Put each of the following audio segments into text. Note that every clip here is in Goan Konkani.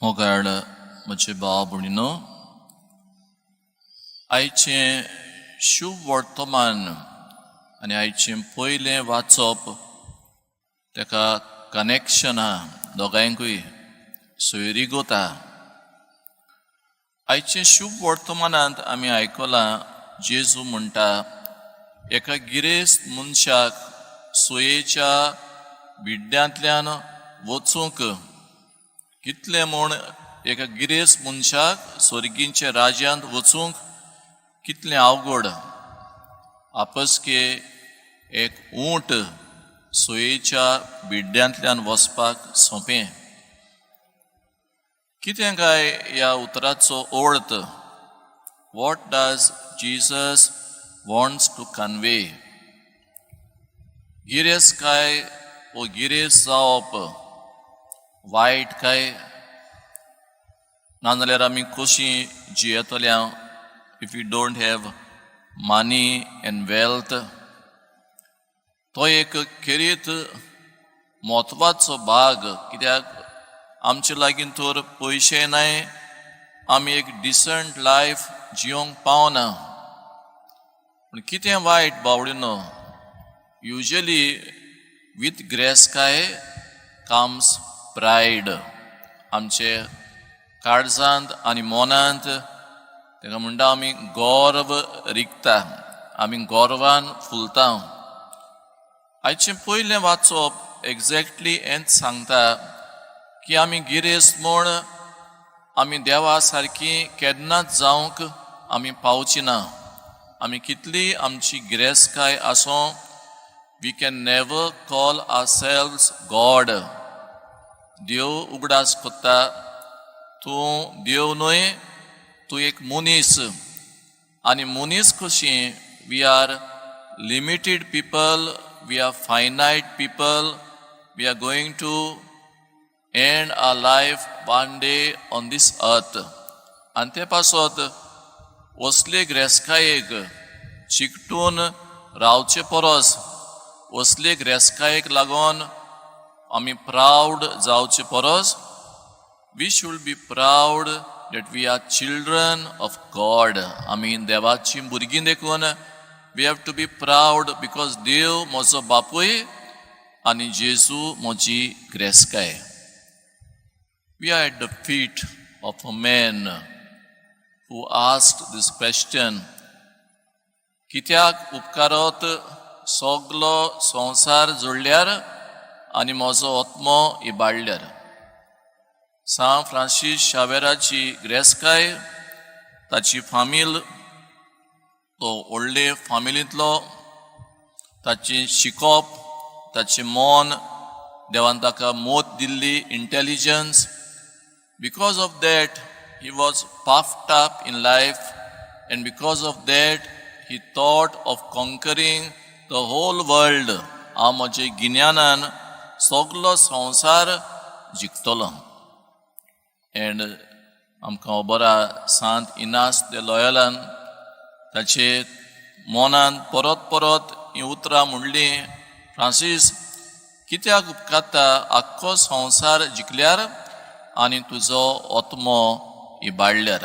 मोगाळ म्हजे भाव भयणीनो, आयचें शुभ वर्तमान आनी आयचें पयलें वाचप तेका कनेक्शन आहा, दोगांयकूय सोयरीगत आहा. आयचें शुभ वर्तमानांत आमी आयकलां, जेजू म्हणटा, एका गिरेस्त मनशाक सोयेच्या बिड्ड्यांतल्यान वचूंक कितलें म्हूण, एका गिरेस्त मनशाक स्वर्गींच्या राज्यांत वचूंक कितलें अवघड, आपसके एक ऊंट सोयेच्या बिड्ड्यांतल्यान वचपाक सोंपें. कितें काय ह्या उतराचो अर्थ? What does Jesus wants to convey? गिरेस्त काय वो गिरेस्त जावप वायट काय? नाजाल्यार आमी कशी जियेतल्या if you don't have money and wealth? तो एक खेरीत म्हत्वाचो भाग, कित्याक आमचे लागीं तर पयशे नाय, आमी एक डिसंट लायफ जियोंक पावना. पूण कितें वायट बावडिनो? युजली विथ ग्रेसकाय कम्स प्रायड. आमचे काळजांत आनी मनांत ताका म्हणटा आमी गर्व रिगता, आमी गर्वान फुलता. आयचें पयलें वाचप एग्जॅक्टली हेंच सांगता की आमी गिरेस्त म्हूण आमी देवा सारकी केन्नाच जावंक आमी पावची ना. आमी कितली आमची गिरेस्तकाय आसूं, we can never call ourselves God. देव उगडास कोत्ता, तूं देव न्हय, तूं एक मनीस आनी मनीस कशी we are limited people, we are finite people, we are going to end our life one day on this earth. आनी ते पासत असले ग्रेसकायेक चिकटून रावचे परस, असले ग्रेसकायेक लागून आमी प्रावड जावचे परस, we should be proud that we are children of God. आमी देवाची भुरगीं देखून we have to be proud, because देव म्हजो बापूय आनी जेजू म्हजी ग्रेसकाय. We are at the feet of a man who asked this question: कित्याक उपकारत सगलो संवसार जोडल्यार आनी म्हजो आत्मो इबाडल्यार? सांत फ्रांसीस शावेराची ग्रेसकाय, ताची फामील, तो व्हडले फामिलींतलो, ताचें शिकप, ताचें मन, देवान ताका मोत दिल्ली intelligence. Because of that he was puffed up in life, and because of that he thought of conquering the whole world. हांव म्हजे गिन्यानान सगलो संवसार जिखतलो. एंड आमकां खबर आहा, सांत इनास दे लॉयलान ताचे मनान परत परत हीं उतरां म्हणलीं, फ्रांसीस, कित्याक उपकारता आख्खो संवसार जिखल्यार आनी तुजो आत्मो इबाडल्यार?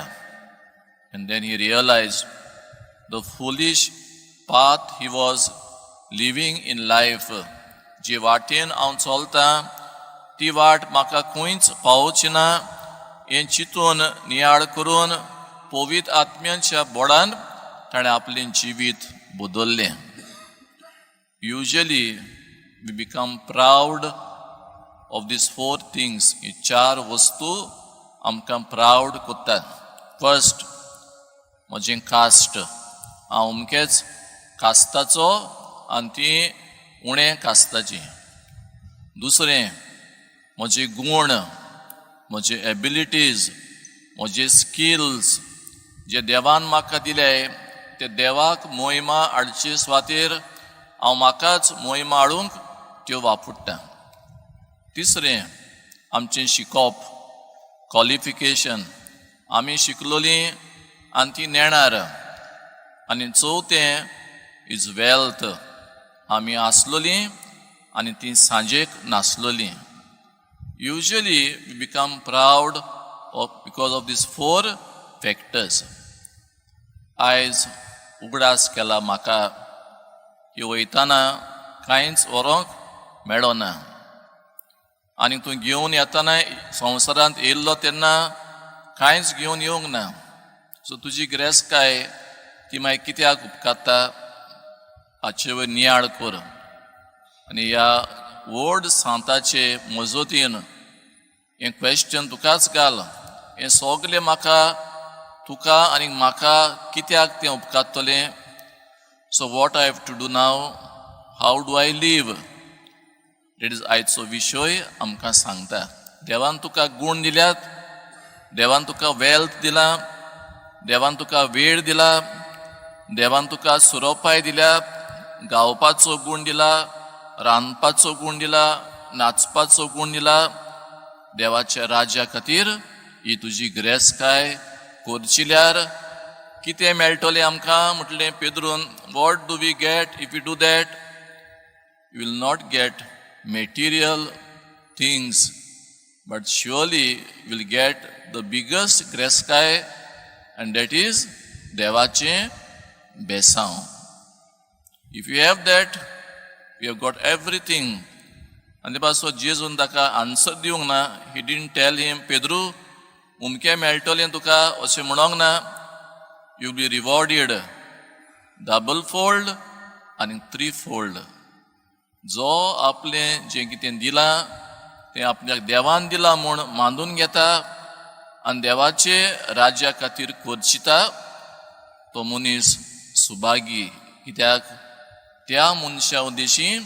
And then he realized the foolish path he was living in life. जी वाटेन हांव चलतां ती वाट म्हाका खंयच पावची ना हें चिंतून, नियाळ करून, पवित्र आत्म्याच्या बोडान ताणें आपलें जिवीत बदललें. Usually we become proud of these four things. ही चार वस्तू आमकां प्रावड करतात. फर्स्ट, म्हजें कास्ट. हांव अमकेच कास्ताचो आनी ती उणें कास्ताची. दुसरें, म्हजे गूण, म्हजे एबिलिटीज, म्हजे स्किल्स जे देवान म्हाका दिले, ते देवाक मोहिमा हाडचे सुवातेर हांव म्हाकाच मोहिमा हाडूंक त्यो वापरता. तिसरें, आमचें शिकप, क्वॉलिफिकेशन. आमी शिकलोलीं आनी ती नेणार. आनी चवथें is wealth. आमी आसलोलीं आनी ती सांजेक नासलोलीं. Usually we become proud of because of these four factors. आयज उगडास केला म्हाका की वयताना कांयच व्हरोंक मेळना आनी तूं घेवन येताना, संवसारांत येयल्लो तेन्ना कांयच घेवन येवंक ना. सो तुजी गिरेस्तकाय ती मागीर कित्याक उपकारता, हाचे वयर नियाळ कर. आनी ह्या व्हड सांताचे मजतीन हें क्वेश्चन तुकाच घाल, हें सगलें म्हाका, तुका आनी म्हाका कित्याक तें उपकारतलें? So what I have to do now? How do I live? That is आयचो विशय आमकां सांगता. देवान तुका गूण दिल्यात, देवान तुका वेल्थ दिला, देवान तुका वेळ दिला, देवान तुका सुरोपाय दिल्या, गावपाचो गूण दिला, रांदपाचो गूण दिला, नाचपाचो गूण दिला. देवाच्या राज्या खातीर ही तुजी गिरेस्तकाय करचिल्यार कितें मेळटलें आमकां? म्हटलें पेद्रून, "What do we get if you do that?" You will not get material things, but surely you will get the biggest गिरेस्तकाय, and that is देवाचें बेसांव. If you have that, you have got everything. आनी पासून जेजून ताका आन्सर दिवंक ना. He didn't tell him, "Pedro, उमकें मेळटलें तुका," अशें म्हणोंक ना. You be rewarded double fold आनी थ्री फोल्ड. जो आपलें जें कितें दिलां तें आपल्याक देवान दिलां म्हूण मानून घेता आनी देवाचे राज्या खातीर खर्चिता, तो मनीस सुभागी, कित्याक त्या मनशा उद्देशी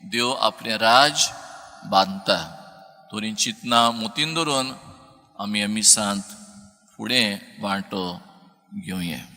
देव आपलें राज बांदता. तरी चिंतना मतीन धरून आमी ह्या मिसांत फुडें वांटो घेवया.